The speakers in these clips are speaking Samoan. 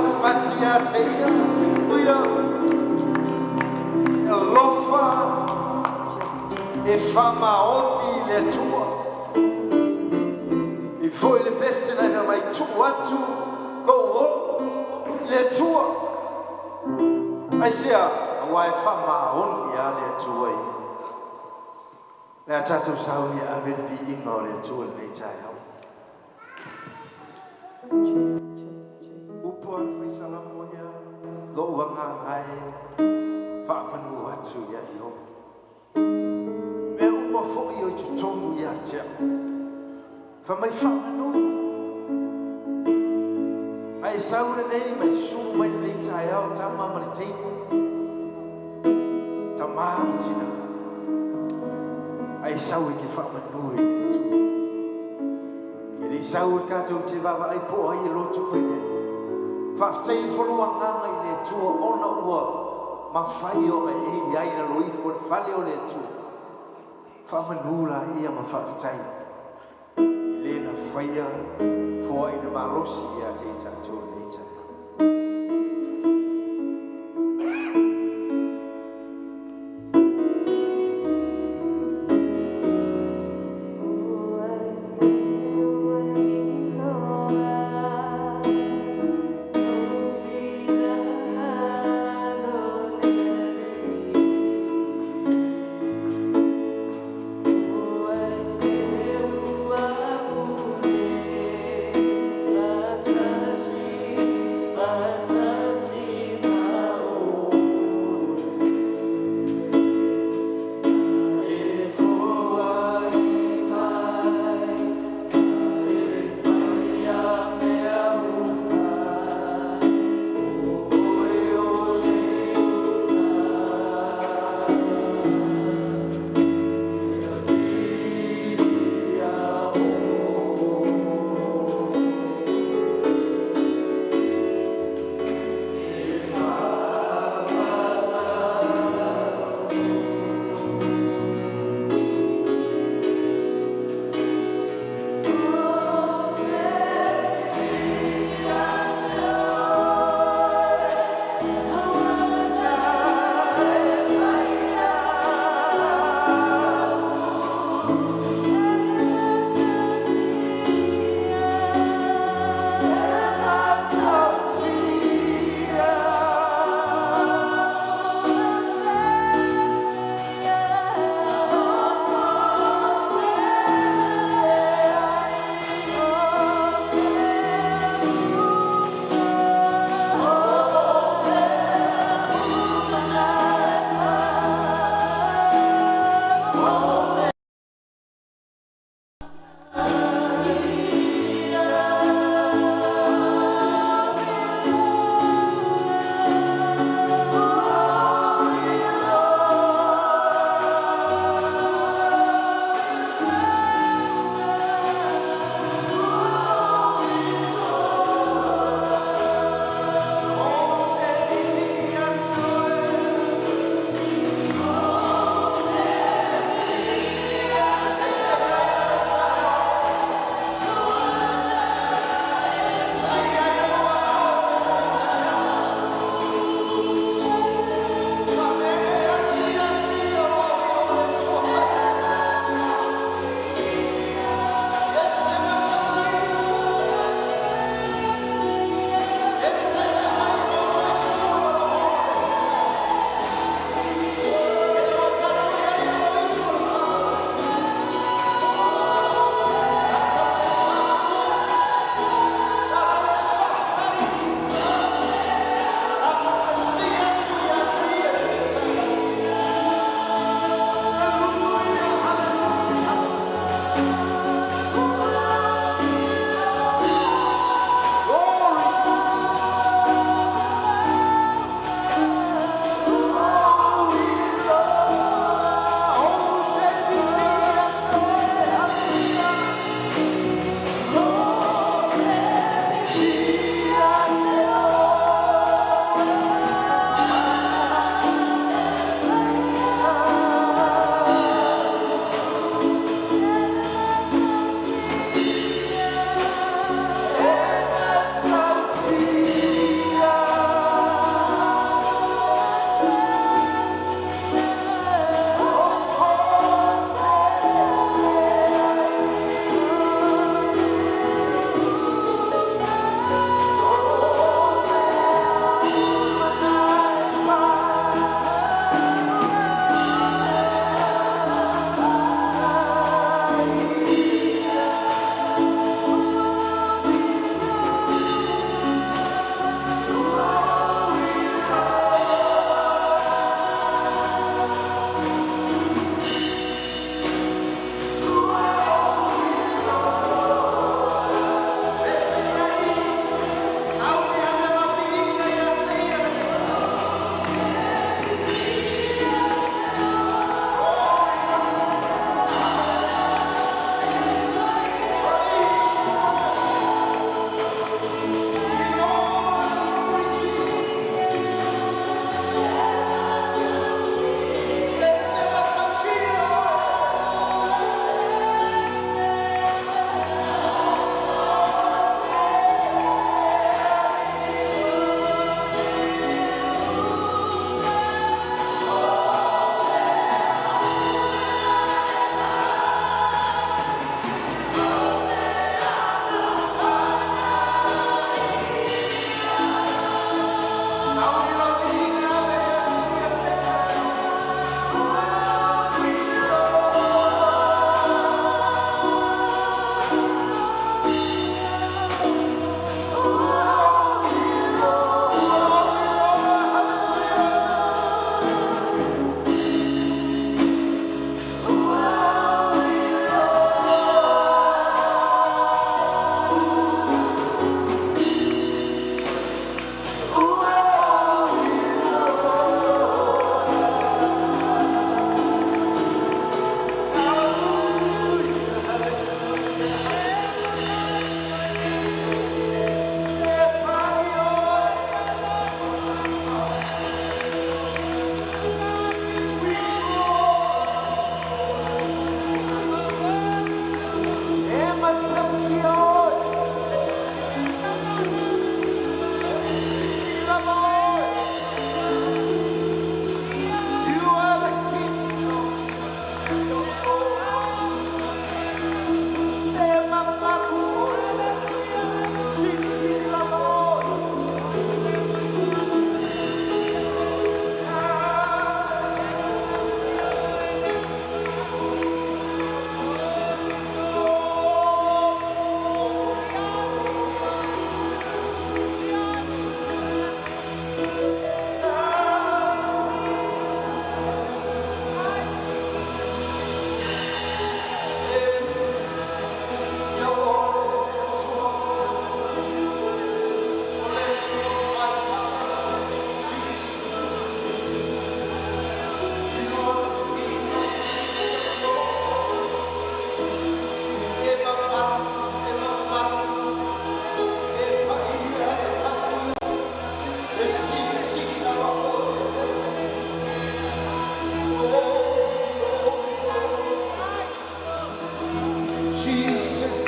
Fatifati ia te ia. Ia. Alofa e faamaoni i le Atua. I foi le pese na e mai tuu atu lou oo i le Atua. Aisea? Aua e faamaoni lava le Atua ia. Le a tatou sauni e ave le viiga o le Atua i lenei taeao. Upu a le Fai Salamo ia, lou agaga e faamanu atu ia Ieova. Mea uma foi o i totonu ia te au. Fai mai faamanu. Ae sau lenei ma susu mai lenei taeao tama ma le teine. Tama ma tina. Ae sau e ke faamanu i le Atua. Ke le sau le tatou te vaavaai po o ai e lotu mai nei. Faafetai ifo lou agaga i le Atua ona ua mafai ona e i ai i lalo ifo o le fale o le Atua. Faamanu laia ma faafetai i le na faia foai le malosi ia te i tatou i lenei taeao. Ua se ua iloa lou finagalo le Alii. Ua se ua pule faatasi.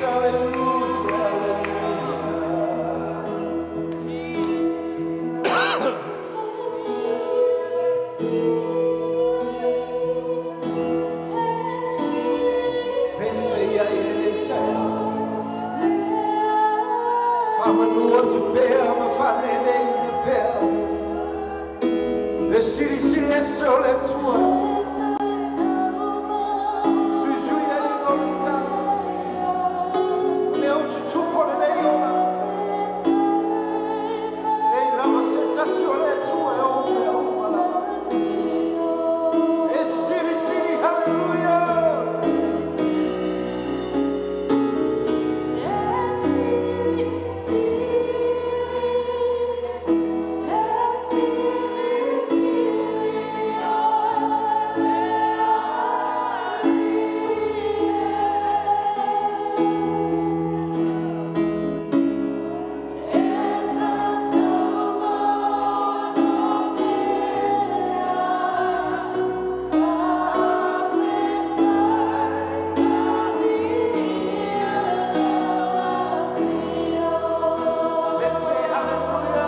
Hallelujah, hallelujah. Pese ia i lenei taeao. Faamanu atu pea ma faaleleiina pea le silisili ese o le Atua. Suisui ai luga o le tala. Mea ututupu o lenei ola. E leai lava se tasi o le Atua e ou mea uma lava. E silisili, haleluia. Pese, haleluia.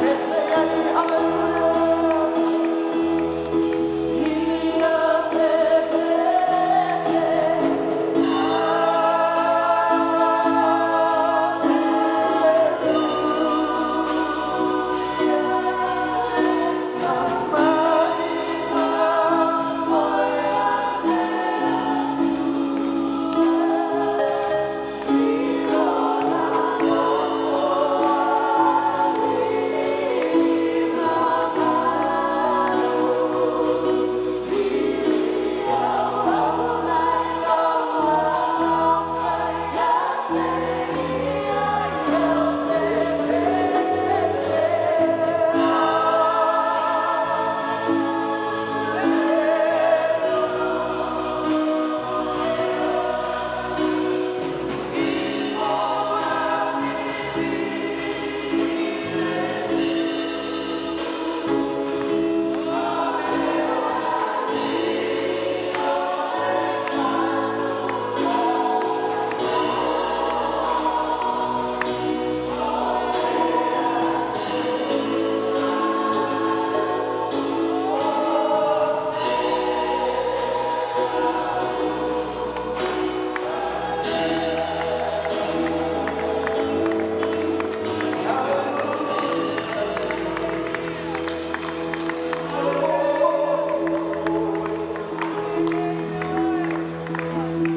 Pese ia i, haleluia.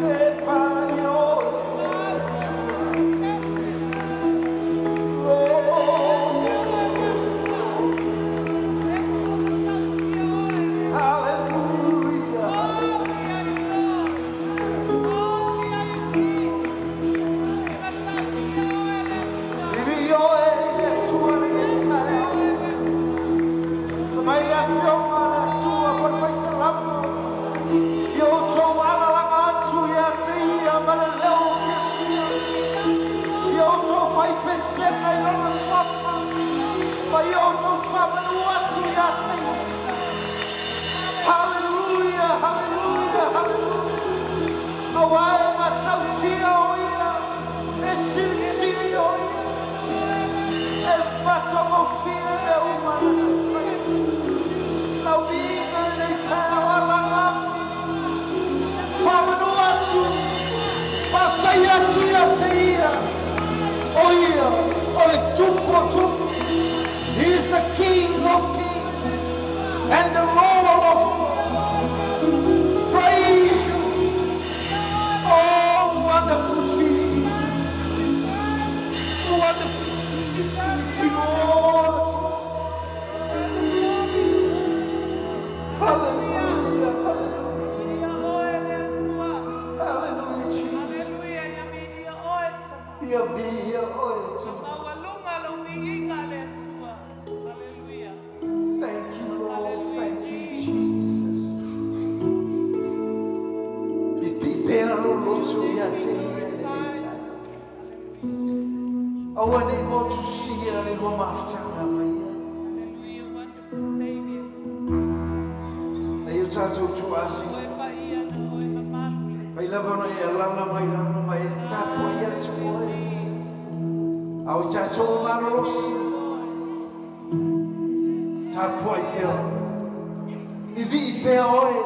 E pai o le Atua. Hallelujah. Vivi oe le Atua lenei taeao. Mai le afioga a le Atua po le faisalamo. Ia outou alalaga atu ia te ia ma le leo fiafia. Ia outou faipesega i lona suafa. Ma ia outou Whamanu atu ia te ia. Hallelujah, hallelujah, hallelujah. Aua e matautia o ia, e silisili o ia. E matagofie mea uma na te faia. Lau viiga lenei taeao alaga atu. Whamanu atu, faafetai atu ia te ia. O ia, o le Tupu o tupu. He is the King of kings and the Lord of lords. Praise you. Oh, wonderful Jesus. Wonderful Jesus. You all. Hallelujah. Hallelujah. Hallelujah, Jesus. Ia viia oe Tama. Thank you, Lord. Thank you, Jesus. Pipii pea lou loto ia te ia lenei taeao. Aua nei motusia le lua mafutaga ma ia. Na ia o tatou tuuasi. Fai lava ona e alaala mai lalo ma e tapuai atu oe. A o i tatou malolosi. Tapuai pea. Vivii pea oe.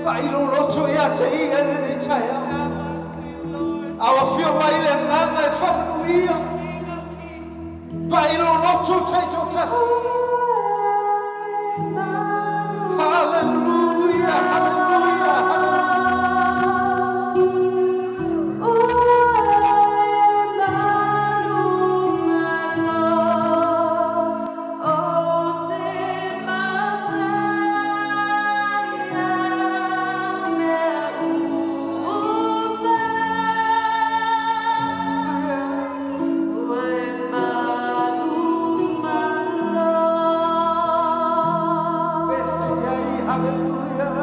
Pa'i lou loto ia te ia lenei taeao. A ua afio mai le Agaga e faamanuia. Pa'i lou loto taitoatasi. Hallelujah, hallelujah, hallelujah. Pese ai, hallelujah.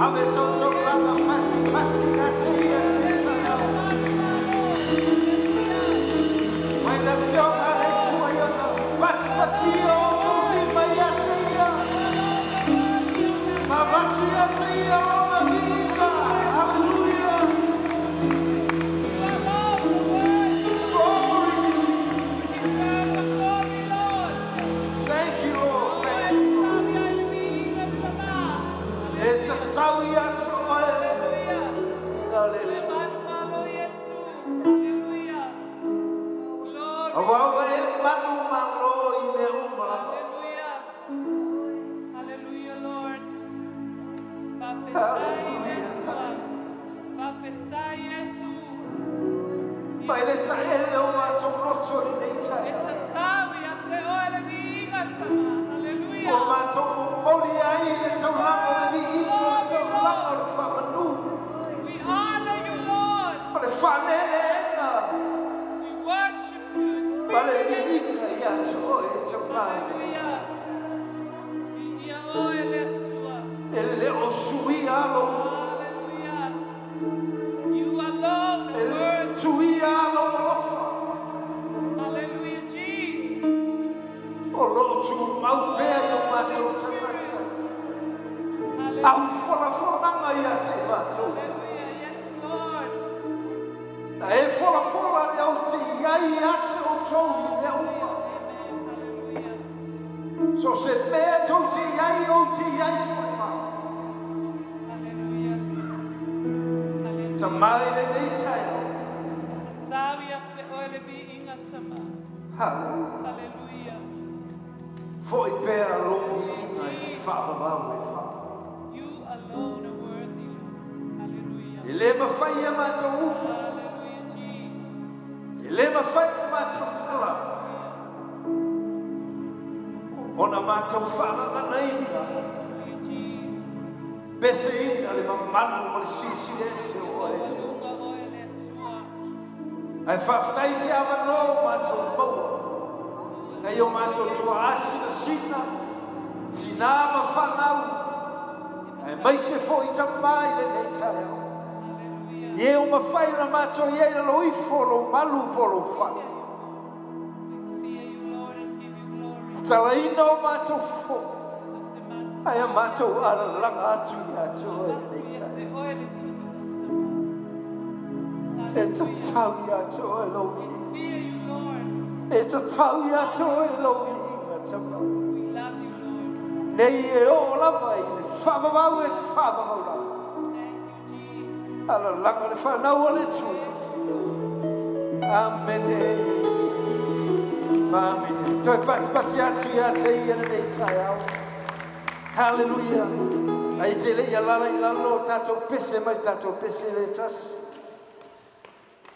Ave sa taulaga patipati ia te ia lenei taeao. Mai le Afioga a le Atua i ona patipatia o outou lima ia te ia, ma avatu ia te ia lona viiga. Hallelujah. Glory to Jesus. Thank you, Lord. Thank you, Lord. E tatau ia te oe na le Atua. Auā ua e manumalo i mea uma lava. Hallelujah. Mai le taele o matou loto i lenei taeao. Ua matou momoli ai le taulaga o le viiga, o le taulaga o le faamanu. We honor you, Lord. O le faaneeneega We worship you in ma le spirit and viiga ia te oe e Tama i lenei taeao. E le o suia lou Hallelujah. You alone e are worthy. suia lou alofa. Hallelujah, Jesus. O loo tumau pea i o matou tagata. Au folafolanga ia te matou tagata. Hallelujah. Yes, Lord. Na e folafola le au te iai ia te outou i mea uma. Amen. Hallelujah. So se mea tou te iai ou te iai foi ma. Hallelujah. Hallelujah. Tama i lenei taeao. Tatau ia te oe le viiga tama. Hallelujah. Hallelujah. Foi pea lou viiga e faavavau e faavavau. You alone are worthy, Lord. Hallelujah. E le mafai e matou upu. Hallelujah, Jesus. E le mafai e matou tala. Ona matou faalaganaina. Hallelujah, Jesus. Peseina le mamalu ma le silisili ese o oe le Luga Atua. oe le Atua. Ae faafetai se avanoa o matou maua. Na i o matou tuaasinasina, tinā ma fanau, ae maise foʻi tamā i lenei taeao. Hallelujah. I e o mafai ona matou iai lalo ifo o lou malu po o lou fale. We fear you, Lord, and give you glory. Tatalaina o matou foʻi, Te mata ae a matou alalaga atu ia te oe lenei ia te taeao. oe le viiga tama. E Hallelujah. tatau ia te oe lou viiga. Fear you, Lord. E tatau ia te oe lou viiga tamā. We love you, Lord. Nei e oo lava i le faavavau e faavavau lava. Thank you, Jesus. Alalaga le fanau o le Atua. Amene. Ma amene. Toe patipati atu ia te ia lenei taeao. Hallelujah. Ai te le ia lala i lalo o tātou pese mai tātou pese le tasi.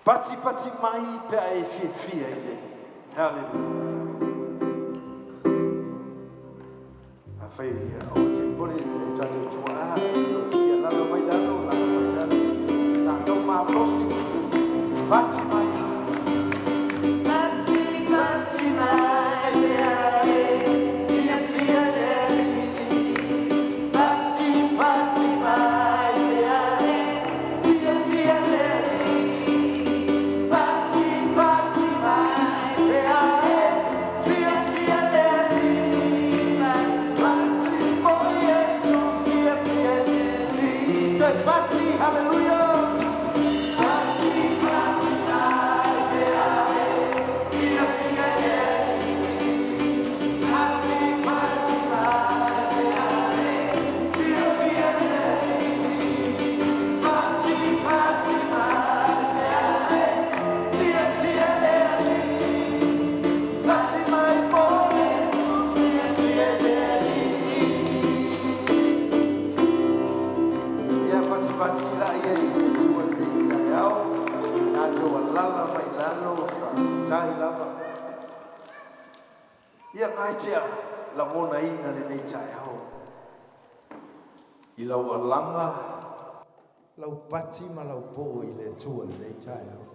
Patipati mai pe a e fiafia i le. Hallelujah. A whai ia o te pore le tātou tua a, ia lalo mai lalo, lalo mai lalo. Tātou malosi, pati mai. Pati, pati mai pe a e fiafia le alii. Pati, pati mai pe a e fiafia le alii. Pati, pati mai pe a e fiafia le alii. Pati, Pati mo Iesu fiafia le alii. Toe pati, hallelujah. pati, pati mai pe a e fiafia le alii. Pati, pati mai pe a e fiafia le alii. Pati, pati mai pe a e fiafia le alii. Pati mai mo Iesu fiafia le alii. Ia patipati la ia i le Atua lenei taeao. Tatou alala mai lalo, faafetai lava. Ia ngai tea lagonaina lenei taeao. I lau alaga, lau pati ma lau pō i le Atua lenei taeao.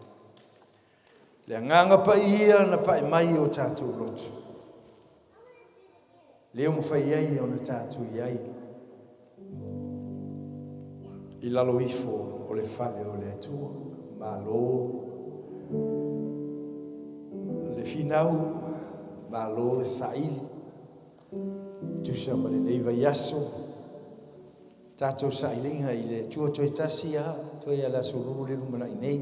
Le agaga paia na pae mai o tatou loto. Lea ua mafai ai ona tatou iai. I lalo ifo o le fale o le Atua. Malo le finau, malo le saili, tusa ma lenei vaiaso, tatou sailiga i le Atua toe tasi lava, toe a le Aso Lulu le lumanai nei.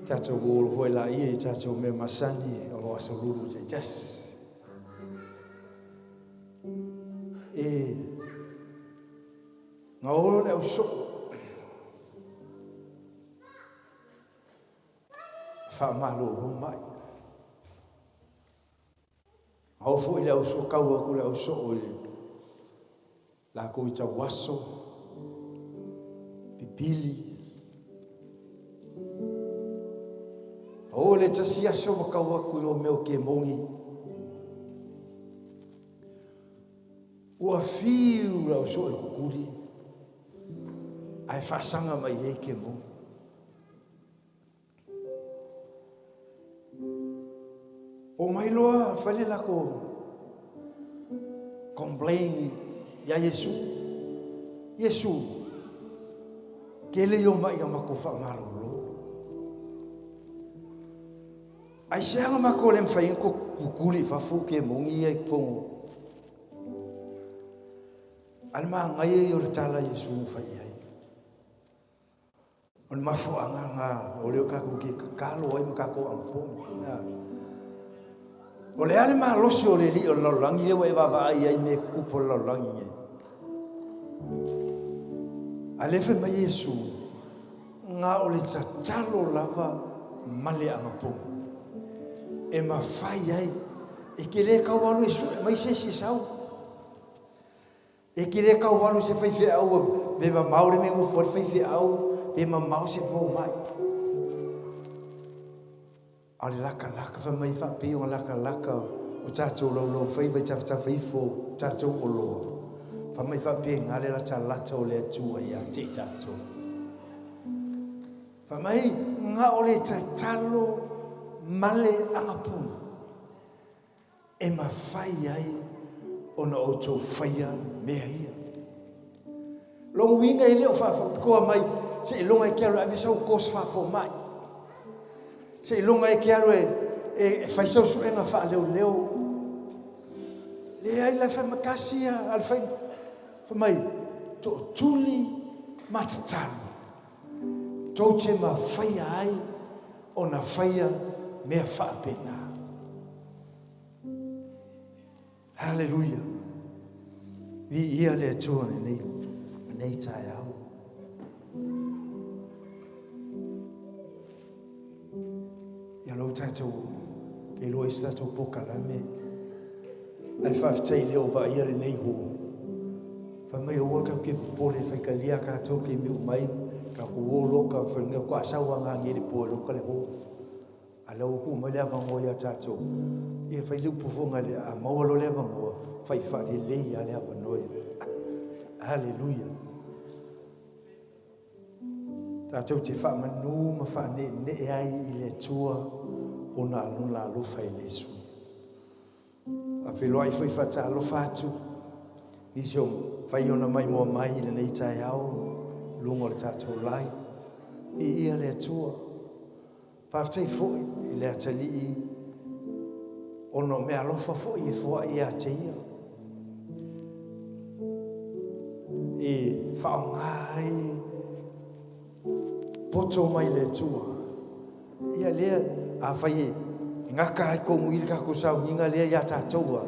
Tatou o foi laia i tatou mea masani o Aso Lulu taitasi. E gaolo le ausoo faamalolo mai. Gao foi le ausoo, kau aku le ausoo i lakou i tauaso, pipili. O le tasi aso ma kau aku i o mea o kemogi. Ua fiu le ausoo e kukuli, ae faasaga mai ai kemogi. O mai loa fai le lako complain ia Iesu. Iesu, ke le o mai ma ko faamalolo. Ai se anga ma ko le mfai ko kukuli fafo ke mongi ai pongo. Al ma ngai o le tala Iesu fai ai. O le mafuaaga lena o lea o tatou ke tatalo ai ma tatou anapogi. O le a le malosi o le alii o le lalolagi lea ua e vaavaai ai i mea e tutupu o le lalolagi nei. A lea fai mai Iesu, na o le tatalo lava ma le anapogi e mafai ai, e te le tau alu e sue mai se isi e sau. E te le tau alu se faifeau pe mamao le mea e nofo ai le faifeau, pe mamao se fomai. A o le latalata, fai mai faapei ona latalata o tatou laulaufaiva i tafatafa ifo o tatou oloa. Fai mai faapena le latalata o le Atua ia te i tatou. Fai mai, na o le tatalo ma le anapogi e mafai ai ona outou faia mea ia. Lona uiga e le o faapitoa mai seiloga e te alu e ave sau course faafomai. Seiloga e te alu e fai sau suega faaleoleo. Leai, la e fai ma tasi a le fai, fai mai, tootuli ma tatalo. Tou te mafaia ai ona faia mea faapena. Haleluia. Viia le Atua lenei taeao. Ia lou tatou ke iloa i se tatou polokalame. Ae faafetai le o vaaia lenei ho. Fai mai aua tatou te popole faitalia tatou te miu mai tatou o loka fai mai ko asau anga nge le po loka le ho. A lea ua tuu mai le avanoa ia tatou, ia fai le upu foi le a maua loa le avanoa, fai faalelei lava le avanoa ia. Haleluia. Tatou te faamanu ma faaneenee ai i le Atua ona lona alofa e le sui. Faafeiloai foi faatalofa atu nisi o fai ona maimoa mai i lenei taeao luga o le tatou lai. Viia le Atua. Faafetai foi i le atalii ona o mea alofa foi e foai ia te ia. E faaaoga ai poto mai le Atua. Ia lea, afai e gata ai tonu i le tatou sauniga lea ia tatou a,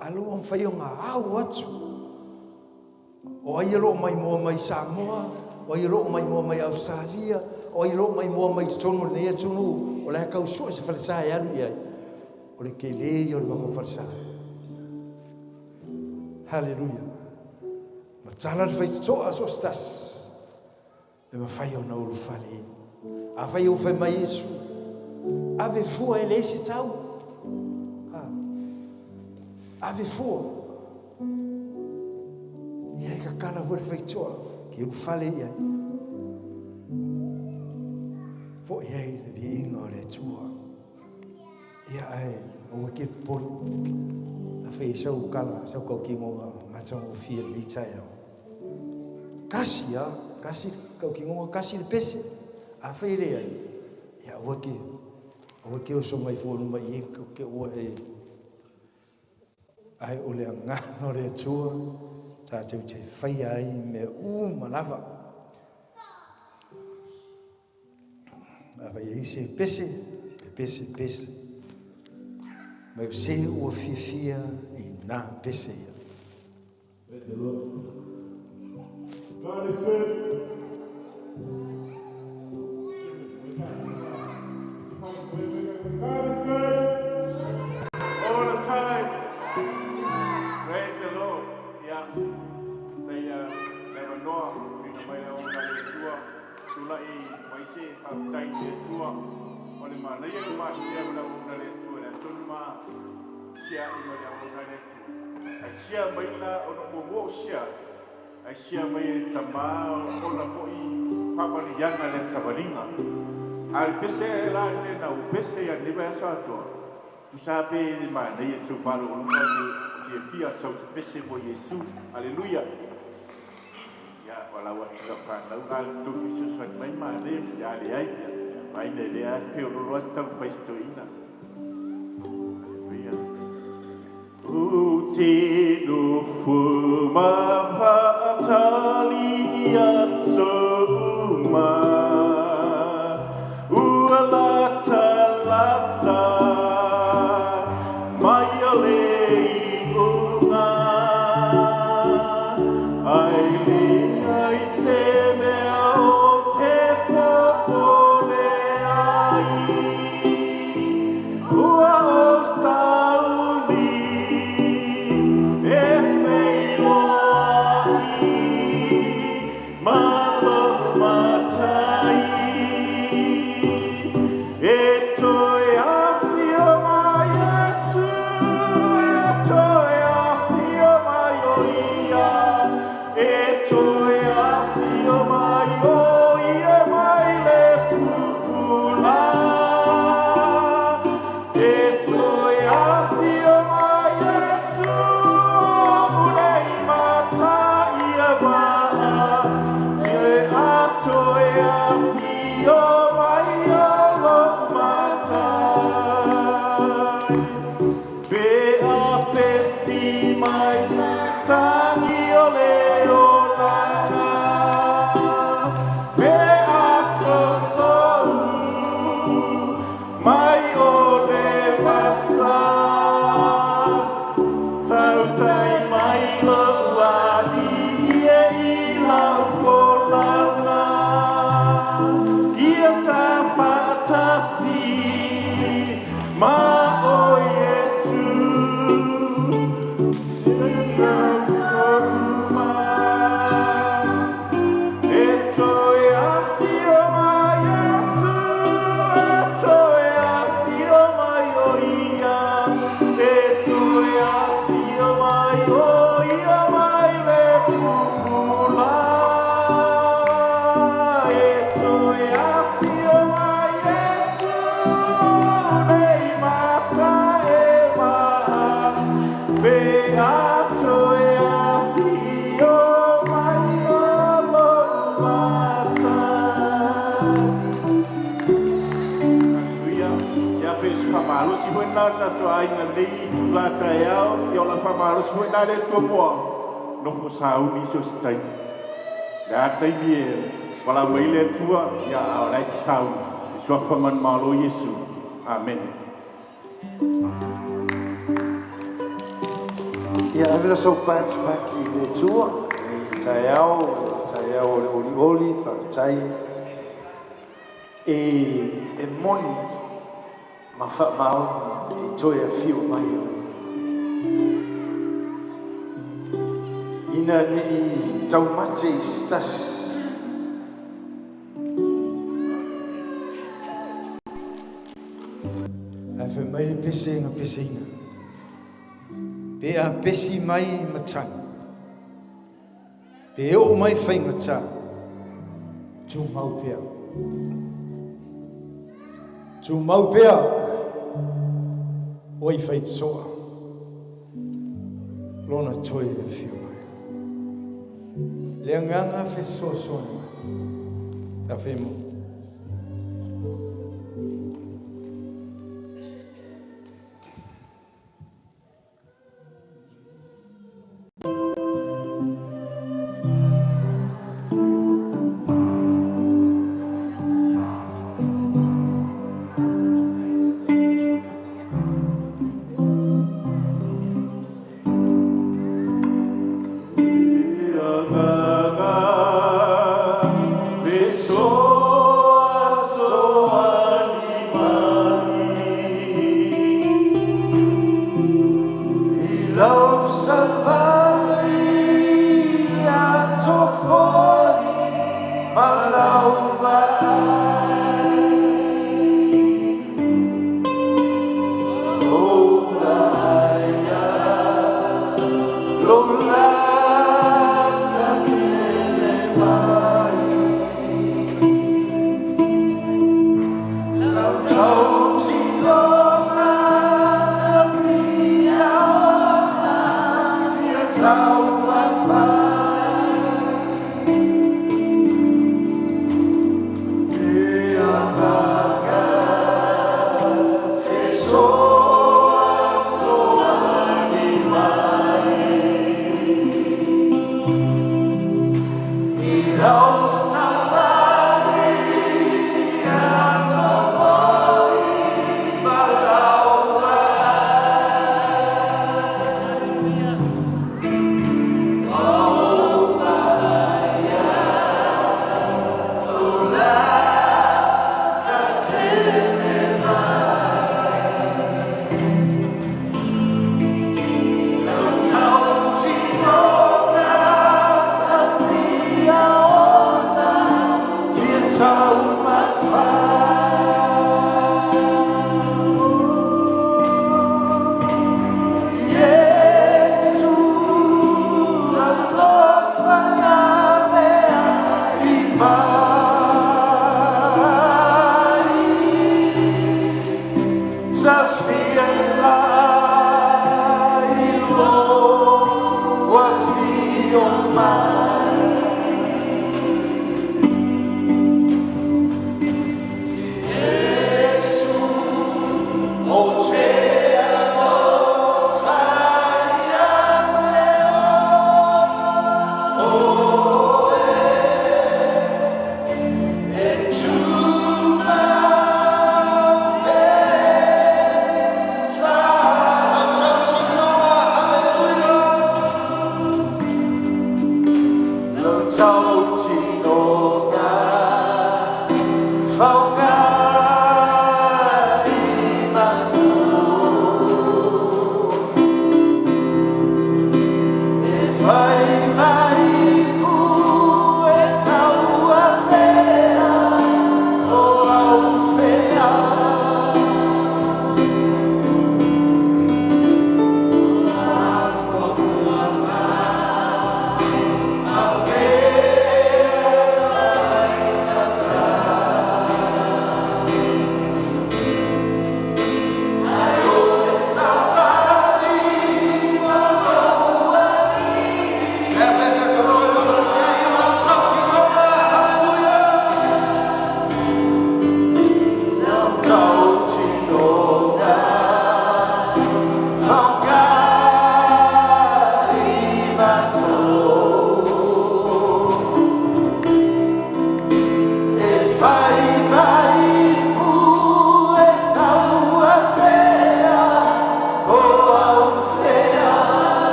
a lo ua mafai ona au atu. O ai o lo o maimoa mai Samoa, o ai o lo o maimoa mai Ausetalia, o ai o lo o maimoa mai totonu o lenei atunuu, o la e tau sue se falesa e alu i ai. O le tele ia o le matou falesa. Haleluia. Matala le faitotoa so o se tasi e mafai ona ulufale ai. Afai ua fai mai Iesu, ave fua e leai se tau. Ave fua. Ia e kakala foi le faitotoa, ke ulufale i ai. Foi ai le viiga o le Atua. Ia ae aua ke popole. Afai e sau kala, sau tautinoga matagofie lenei taeao. Kasi a, kasi tautinoga kasi le pese. Afai e leai, ia aua e te, aua e te oso mai fua i luma i i, ke ua e, ae o le agaga o le Atua, tatou te faia ai mea uma lava. Afai e i ai se pese, pepese, pese. Mai o se ua fiafia i nā pese ia. Praise the Lord. God is good. God is good. All the time. Praise the Lord. Ia, tai le avanoa, tuuina mai le auauna a le Atua, tulai mai se faafetai i le Atua. O le manaia le ma share ma le auauna a le Atua i le aso ma share i ma le auauna a le Atua. Ae share mai la ona muamua o share atu, ae share mai e le tama ona foi faamanuiaga le savaliga. A o le pese la lena ua pese ia lenei vaiaso atoa, tusa pe le manaia si ou faalogologo atu fiafia sau te pese mo Iesu. Aleluia. Ia, ua lau atu lau fanau na le tou fesoasoani mai manaia, ia a leai, ia vaai mea lea pe oloolo lava se taumafai a si toeaina. Aleluia. Ou te nofo ma faatali i aso uma, Ua latalata mai o le iuga, Ai leai se mea o te popole ai, Ua ou sauni e feiloai ma lou matai. E toe afio mai Iesu, e toe afio mai o ia, e toe afio mai o ia mai le pupula. E toe afio mai Iesu, o ulei mata ia waa, e a toe afio mai o lou matai. Pe a pesi mai tagi o le olaga, pe a sosou mai o le vasa, tautai mai lou alii e i lau folauga, ia ta faatasi ma o Iesu. E toe afio mai Iesu, e toe afio mai o ia, e toe afio mai o ia mai le pupula. E toe afio mai Iesu, nei mata e maa, pe a toe afio mai o lou matai. Aleluia. Ia pe o se faamalosi foi lena o le tatou aiga i lenei itula taeao. Ia o le a faamalosi foi lena le Atua moa. Nofo sauni i so o se taimi. O le a le taimi e valaau mai ai le Atua, ia a o la e te sauni. I le Suafa manumalo o Iesu. Amene. Ia ave la sou patipati i le Atua i le taeao, le taeao o le olioli, faafetai e e moni ma faamaoni e toe afio mai o ia. Ina nei taumate i se tasi. Ae fai mai le pese na peseina, Pe a pesi mai matagi, pe oo mai faigata, tumau pea. Tumau pea, oi faitotoa, lona toe afio mai. Le agaga fesoasoani mai. Tafemo. Oh.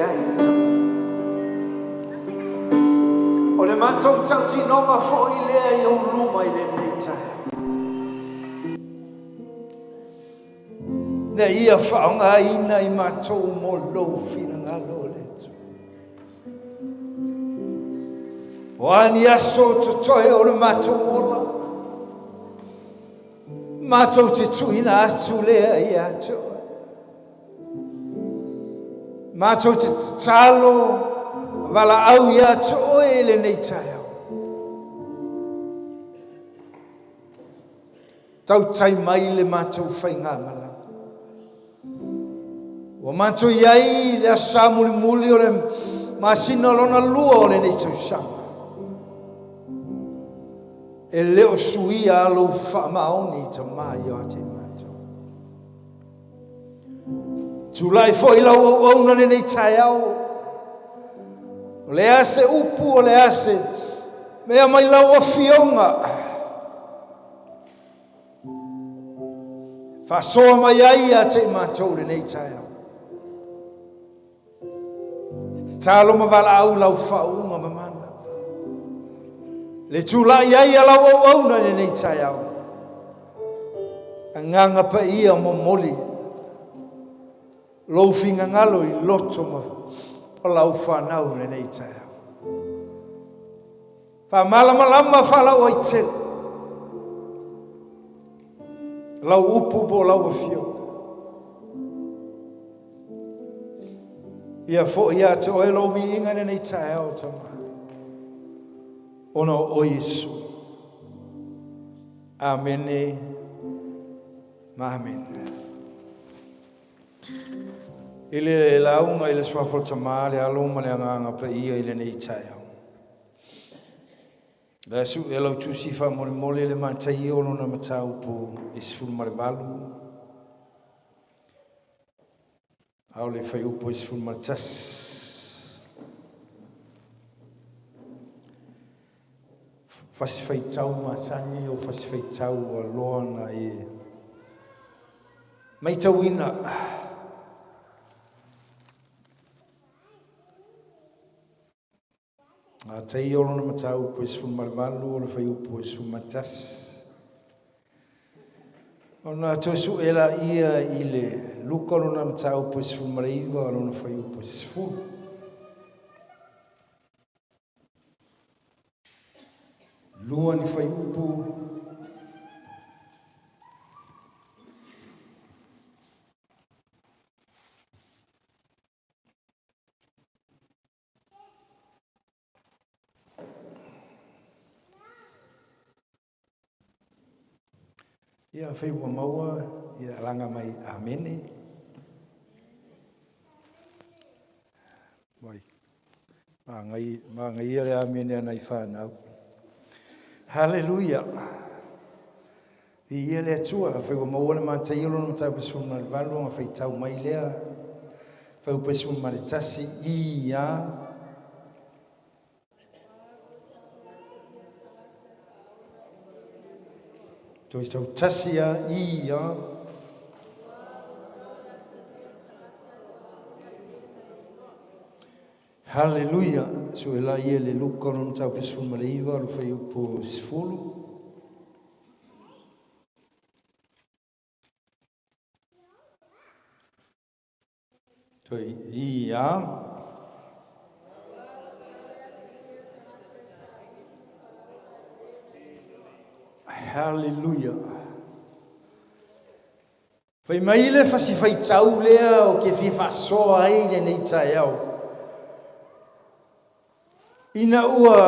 tetee ai e Tama. O le matou tautinoga foi lea i ou luma i lenei taeao. Ina ia faaaogaina i matou mo lou finagalo o le Atua. O a ni aso o totoe o le matou ola, matou te tuuina atu lea ia te oe. Matou te tatalo valaau ia te oe i lenei taeao. Tautai mai le matou faigamalaga. Ua matou i ai i le aso Sa mulimuli o le masina lona lua o lenei tausaga. E le o suia lou faamaoni Tama ia te matou. Tulai foi lau auauna lenei taeao. O le a se upu, o le a se mea mai lau afioga. Faasoa mai ai ia te i matou lenei taeao. Tatalo ma valaau lau faauuga mamana. Le tulai ai a lau auauna i lenei taeao. Agaga paia momoli lou finagalo i loto ma lau fanau i lenei taeao. Faamalamalama faalauaitele lau upu po o lau afioga. Ia foi ia te oe lou viiga i lenei taeao, Tama, ona o oe Iesu. Amene ma amene. I le lauga i le suafa o le Tama, le Alo ma le Agaga Paia i lenei taeao. Le a su'e lau tusi faamolemole le Mataio lona mataupu e 18, a o le fuaiupu e 11. Fasi faitau masani o fasi faitau ua loa na e matauina. Mataio lona mataupu e 18 o le fuaiupu e 11. Ona toe su'e laia i le Luka lona mataupu e 19 lona fuaiupu e 10. Lua ni fuaiupu. Ia, afai ua maua, ia laga mai amene. Mai. Magai, magaia le amene a nai whanau. Haleluia. Viia le Atua, afai ua maua le Mataio lona mataupu 18, ona faitau mai lea, fuaiupu 11, ia. Toe tautasi a, ia. Haleluia! Sue laia le Luka lona mataupu 19, le fuaiupu 10. Toe ia. Haleluia! Fai mai le fasi faitau lea o ke fia faasoa ai lenei taeao. Ina ua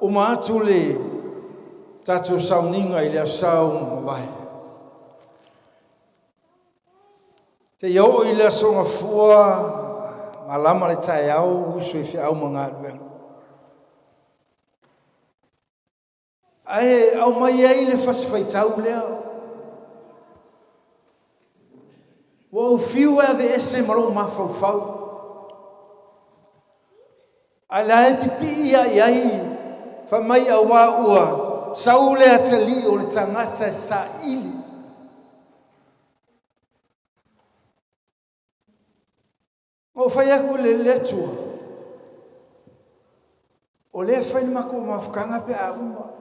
uma atu le tatou sauniga i le aso Sa ua mavae, seia oo i le aso Gafua, malama le taeao, uso i feau ma galuega. Ae aumai ai le fasi faitau lea. Ua ou fiu e aveese ma lou mafaufau. Ae la e pipii ia i ai, fai mai auā ua sau le atalii o le tagata e saili. Ma ou fai atu i le Atua, o lea e fai le matou mafutaga pe a uma.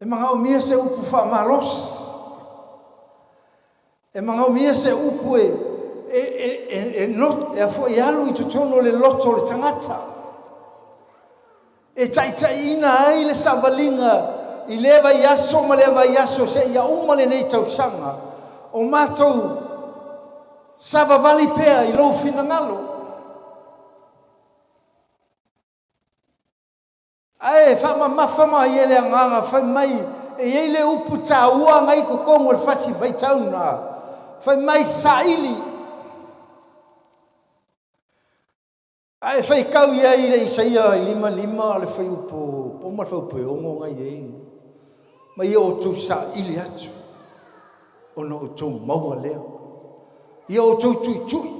E manaomia se upu faamalosi. E manaomia se upu e e e e not e a foi alu i totonu o le loto o le tagata. E taitaiina ai le savaliga i lea vaiaso ma lea vaiaso seia uma lenei tausaga o matou savavali pea i lou finagalo. Ae faamamafa mai e le Agaga fai mai e i ai le upu taua na i totonu o le fasi faitauga, fai mai saili. A e faitau i ai i le Isaia 55 le fuaiupu po o ma le fuaiupu e 6 na i ai, ma ia outou saili atu ona outou maua lea. Ia outou tuitui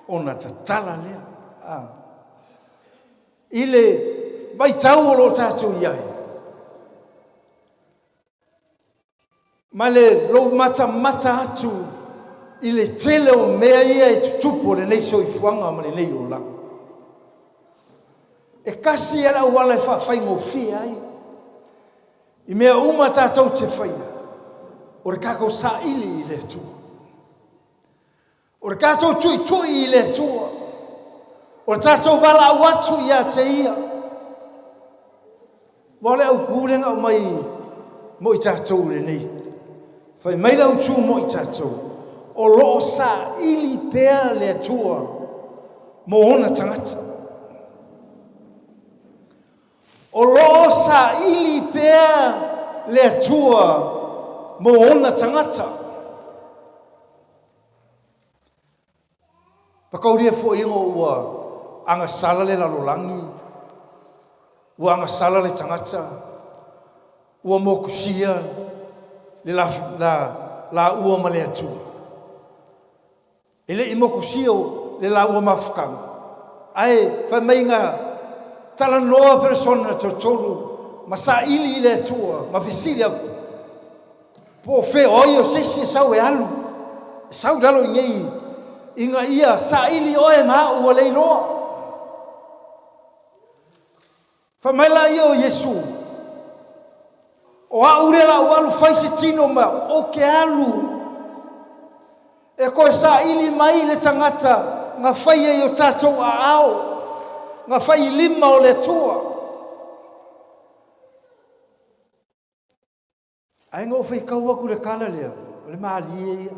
ona tatala lea. Ah. I le vaitau o lo o tatou i ai, ma le lou matamata atu i le tele o mea ia e tutupu o lenei soifuaga ma lenei olaga. E tasi lava le auala e faafaigofie ai i mea uma tatou te faia, o le tatou saili i le Atua. O le tatou tuitui i le Atua, o le tatou valaau atu ia te Ia. Aua o le autu lea na aumai mo i tatou i lenei. Fai mai le autu mo i tatou, o lo o saili pea le Atua mo ona tagata. O lo o saili pea le Atua mo ona tagata. Pakaulia foi ina ua agasala le lalolagi, ua agasala le tagata, ua motusia le la, la, laua ma le Atua. E le i motusia le laua mafutaga, ae fai mai na talanoa peresona toatolu ma saili i le Atua ma fesili atu, Po o fea o ai o se isi e sau e alu, e sau i lalo i inei ina ia saili oe ma au ua le iloa. Fai mai laia o Iesu, O au lea la ou alu fai se tino ma ou te alu e toe saili mai le tagata na faia i o tatou aao, na fai i lima o le Atua. Ae na ou faitau atu i le tala lea, o le malie ia.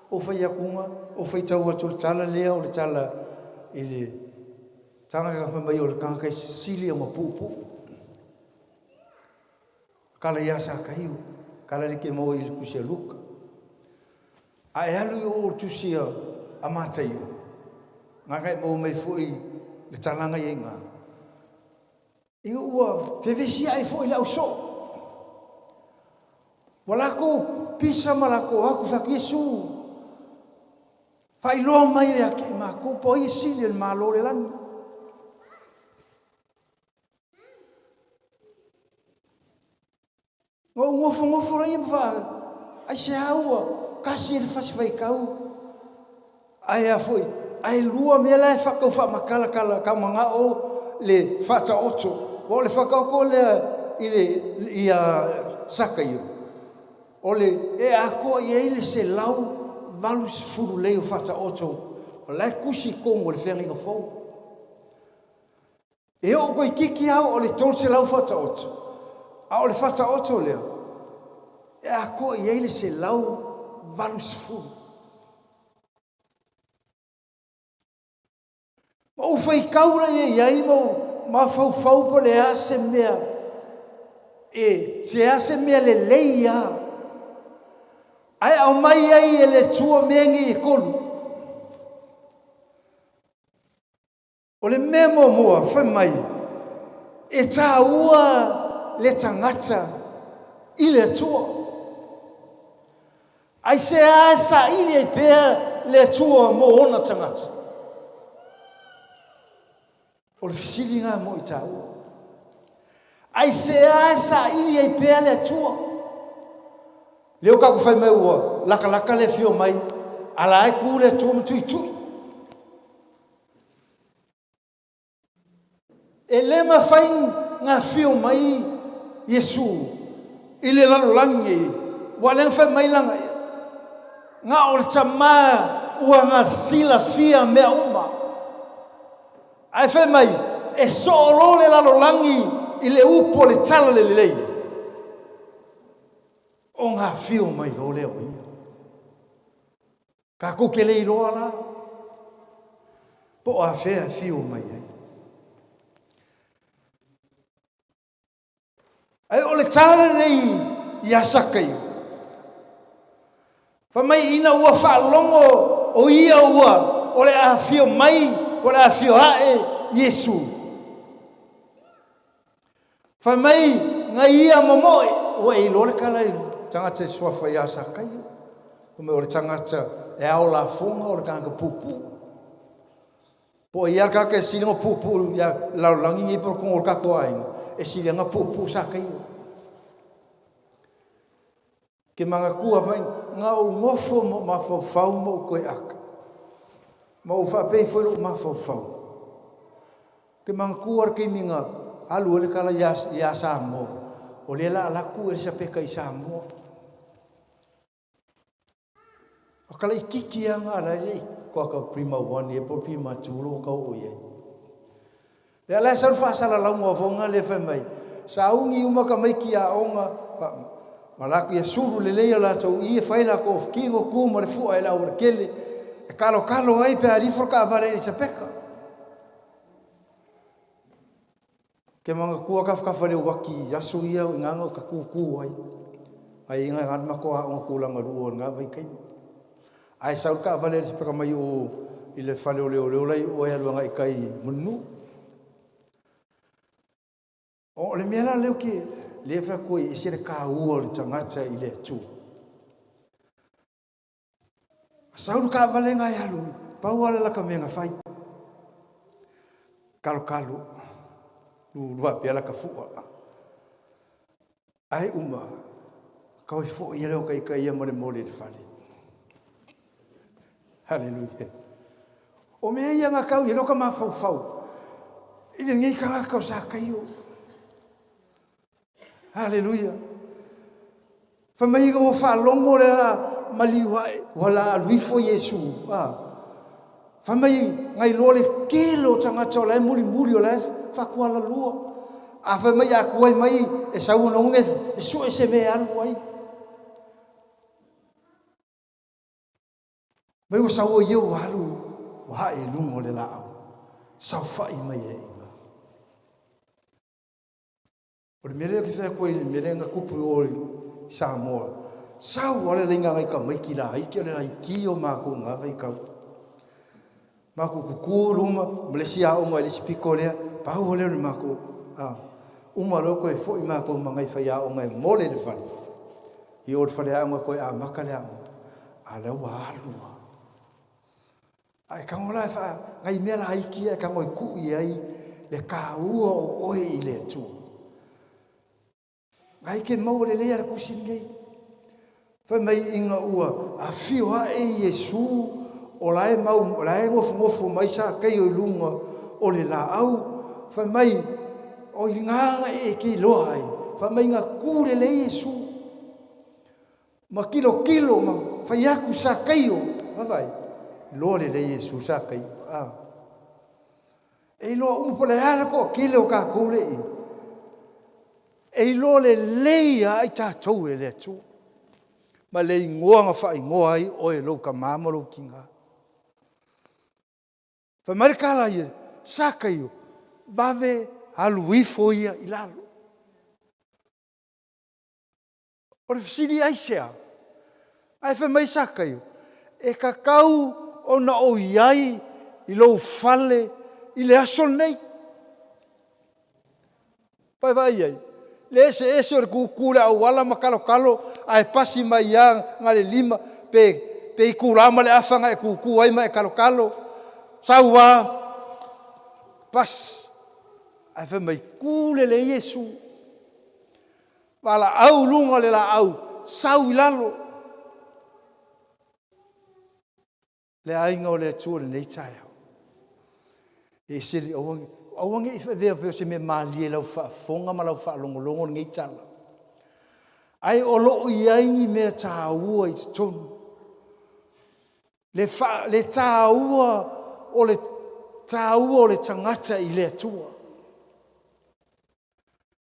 Ou fai atu ou faitau atu i le tala lea, o le tala i le tagata fai mai o le tagata e sili ona puupuu. Tala ia Sakaio, tala le ke maua i le tusi a Luka. A e alu i o le tusi a Mataio, ngana e maua mai foi le talaga ia i ngā. Ina ua fevesiaʻi foi le ausoo. Ua lakou pisa ma lakou o atu fai atu, Iesu, faailoa mai ia te i matou po o ai e sili o le Malo o le lagi. Na ou nofonofo laia ma faa, aisea ua tasi ai le fasi faitau, ae a foi, ae lua mea la e tau faamatalatala tau manao le faataoto. Aua o le faataoto lea i le ia Sakaio, o le e atoa i ai le 180 lei o faataoto, o la e tusi i totonu o le Feagaiga Fou. E oo toeitiiti lava o le 300 faataoto, a o le faataoto lea, e atoa i ai le 180. Ma ou faitau laia i ai ma ou mafaufau po o le a se mea e se a se mea lelei lava ae aumai ai e le Atua mea nei e tolu. O le mea muamua, fai mai, e taua le tagata i le Atua. Aisea e saili ai pea le Atua mo ona tagata? O le fesili lena mo i taua. Aisea e saili ai pea le Atua? Lea ua tatou fai mai ua latalata le afio mai, a la e tu le Atua ma tuitui. E le mafai ona afio mai Iesu i le lalolagi nei, ua lea na fai mai lana ia, na o le tama ua na silafia mea uma. Ae fai mai, e soo loa le lalolagi i le upu o le tala le lelei, ona afio mai loa lea o ia. Tatou te le iloa la po o afea e fiu mai ai. Ae o le tala lenei ia Sakaio, fai mai ina ua faalogo o ia ua o le a afio mai po o le a afio ae Iesu. Fai mai na ia momoe, ua e iloa le tala i tagata e suafa ia Sakaio. Fai mai o le tagata e ao lafoga o le tagata puupuu. Po o ia le tagata e sili ona puupuu ia lalolagi nei po o totonu o le tatou aiga, e sili ona puupuu Sakaio. Ke manatua fai, na ou nofo ma ou mafaufau ma ou toe ata, ma ou faapea ifo i lou mafaufau, ke manatua le taimi na alu ai le tala ia, ia Samoa, o lea la alu atu Elisapeta i Samoa. O ka laititi lava na ala ai koa ka prima one ia po prima two lo ka o iai. Lea la e sau le faasalalauga o foga lea fai mai, sauni uma tamaiti i aoga, ma latou ia sulu lelei a latou ie, fai latou tino, tu ma le fua i le aualatele, e kalokalo ai pe a alu ifo le taavale a Elisapeta. Ke manatua tafatafa le uati i aso ia o ina na ta tutu ai. Ai ina na matou aoga tulaga lua o lena vaitaimi. Ae sau le taavale a Elisapeta mai o i le fale o leoleo la i o e alu agai i tai i Mulinuu. O le mea la lea ou te lea fai atu ai, e ese le taua o le tagata i le Atua. Sau le taavale na e alu, pau lava le lata mea na fai. Kalokalo, lulu faapea lata fua. Ae uma, kau e foi ia leo taitai ia ma le mole i le fale. Haleluia. O mea ia na tau i leo ka mafaufau. I lenei tagata o Sakaio. Haleluia. Fai mai ua faalogo le ala maliu ae, ua la alu ifo Iesu. Ah. Fai mai na iloa le tele o tagata o la e mulimuli o la e faatualalua. A fai mai a tuai mai e sau ona une e sue se mea e alu ai. Mai ua sau ai ua alu ua hae i luga o le laau. Saofai mai e ina. O le mea lea ou te fai atu ai i le mea lea na tupu i o i Samoa, sau lava le laina nai tamaiti laiti o le laiti o matou i na vaitau. Matou tutu i luma ma le isi aoga i le isi pito lea, pau lava lea o le matou, a, uma loa toe foi matou ma nai faiaoga e mole i le fale. I o i le faleaoga toe amata le aoga, a o lea ua alu lava. A e tago la e faa, nai mea laiti ia e tago e tuu i ai le taua o oe i le Atua. Ai ke maua lelei a le tusi lenei. Fai mai ina ua afio ae Iesu o la e mau, o la e nofonofo mai Sakaio i luga o le laau. Fai mai, o i ngā e ke iloa ai. Fai mai na ku lelei Iesu. Ma tilotilo ma fai atu Sakaio, vaavaai, iloa lelei Iesu Sakaio. Ah. E iloa uma po o le a le toatele o tatou lea i i. E iloa lelei lava i tatou e le Atua. Ma le igoa na faaigoa ai oe e lou tama ma lou tina. Fai mai le tala ia, Sakaio, vave alu ifo ia i lalo. O le fesili aisea? Ae fai mai Sakaio, E tatau ona ou i ai i lou fale i le aso lenei. Vaevaai i ai, le eseese o le tutu i le auala ma talotalo ae pasi mai ia na le lima pe, pe itula ma le afa na e tutu ai ma e talotalo, sau a, pasi. Ae fai mai, tu lelei Iesu. Valaau i luga o le laau, sau i lalo. Le aiga o le Atua i lenei taeao. E ese le aua, Aua ne i avea pei o se mea malie i lau faafofoga ma lau faalogologo lenei tala, ae o lo o i ai ni mea taua i totonu. Le, fa, le taua o le taua o le tagata i le Atua.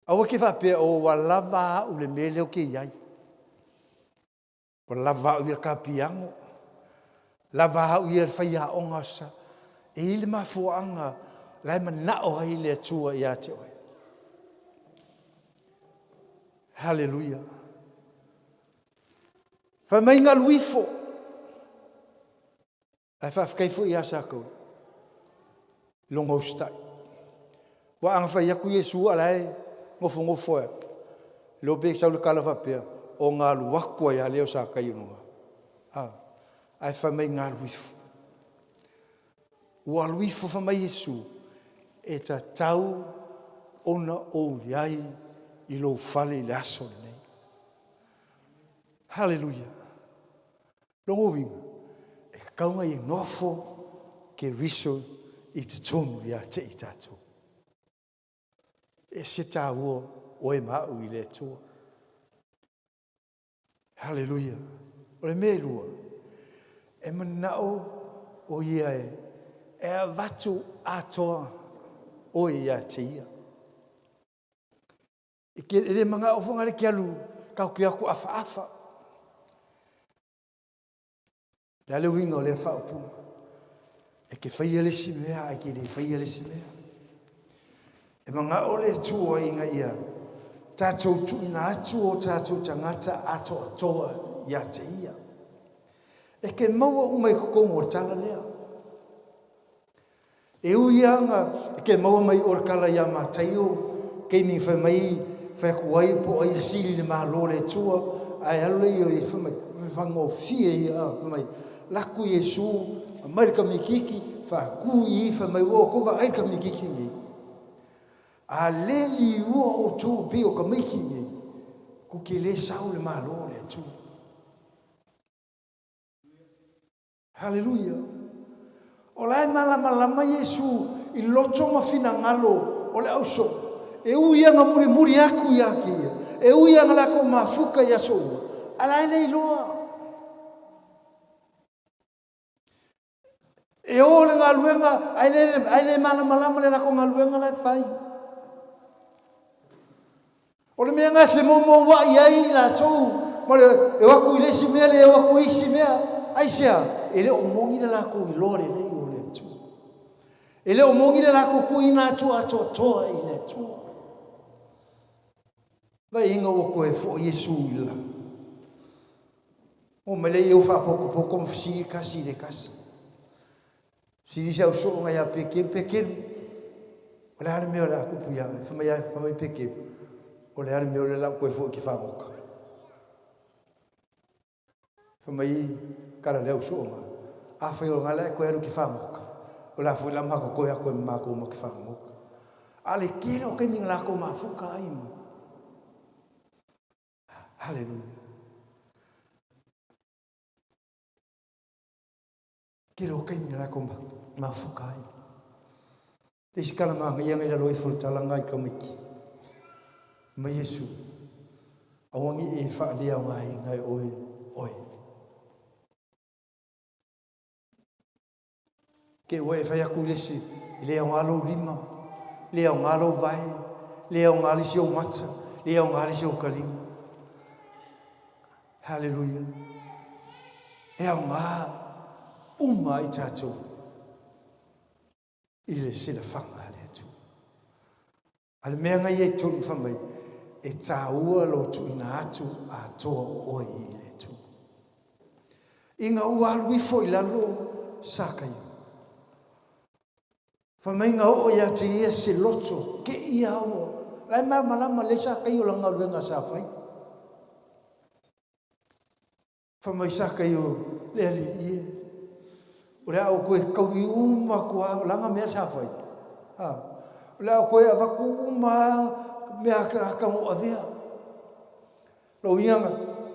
Aua ke faapea, o ua lava au le mea lea ou te i ai. Ua lava au ia le ta piano, lava au ia le faiaoga sa... E i ai le mafuaaga la e manao ai le Atua ia te oe. Haleluia. Fai mai galu ifo. Ae faafetai foi ia Sakaula i lona usitai. Aua ana fai atu Iesu a o la e nofonofo lava, e le iloa pe sau le tala faapea, ona alu atu ai lava lea o Sakaio i luga. Ae fai mai galu ifo. Ua alu ifo fai mai Iesu, e tatau ona ou i ai i lou fale i le aso lenei. Haleluia. Lona uiga, e tatau ona ia nofo Keriso i totonu ia te i tatou. E ese taua oe ma au i le Atua. Haleluia. O le mea e lua, e manao o ia e avatu atoa oe ia te ia. E le manao foi le te alu tatou te o atu afaafa. O le a le uiga o lea faaupuga? E te faia le isi mea ae te le faia le isi mea. E manao le Atua ina ia tatou tuuina atu o tatou tagata atoatoa ia te ia. E te maua uma i totonu o le tala lea. E ui lava na e te maua mai o le tala ia Mataio, taimi fai mai fai atu ai po o ai e sili i le Malo o le Atua, ae alu lea i fai mai, faigofie ia, fai mai, laku Iesu, aumai le tamaitiiti, faatu i i, fai mai, ua outou vaai i le tamaitiiti lenei. A le liua outou pei o tamaiti nei, tou te le sau i le Malo o le Atua. Haleluia. O la e malamalama Iesu i loto ma finagalo o le ausoo. E ui lava na mulimuli atu ia te ia, e ui lava na latou mafuta i aso uma, a la e le iloa. E o le galuega, ae le malamalama le latou galuega la e fai. O le mea lena e femoumouai ai i latou, ma le e o atu i le isi mea, le o atu i isi mea. Aisea? E le o moni le latou iloa lelei o le Atua. E le o moni le latou tuuina atu atoatoa i le Atua. Vaai ua toe foi Iesu i le lagi. O mai lea ia faapotopoto ma fesili tasi i le tasi. Fesili si ausooga ia Peteru, Peteru, o le a le mea o le a tupu ia oe? Fai mai, fai mai Peteru, o le a le mea o le a ou toe foi ki faagoka. Fai mai kala le ausooga, afai o ngala e koe alu ki faagoka, o le a foi la matou toe atu e ma matou ma ki faagoka. A le tele o taimi na latou mafuta ai ma. Haleluia. Tele o taimi na latou mafuta ai. Te isi kala manaia ngai lalo ifo le tala ngai tamaiti. Ma Iesu, aua ne i e faaleaogaina e oe oe. Ke ua e fai atu i le isi, e le aoga lou lima, le aoga lou vae, le aoga le isi ou mata, le aoga le isi ou taliga. Haleluia. E aoga uma i tatou i le silafaga a le Atua. A le mea ngai e tonu fai mai, e tāua lou tuuina atu atoa o oe i le Atua. Ina ua alu ifo i lalo Sakaio. Fai mai na oo ia te ia se loto, ke ia ua. La e malamalama le Sakaio la galuega sa fai. Fai mai Sakaio le Alii e. O le a ou toe taui uma atu lava, o le a na mea sa fai. Ha. O le a ou toe avatu uma mea aka mo avea. Lou uiga,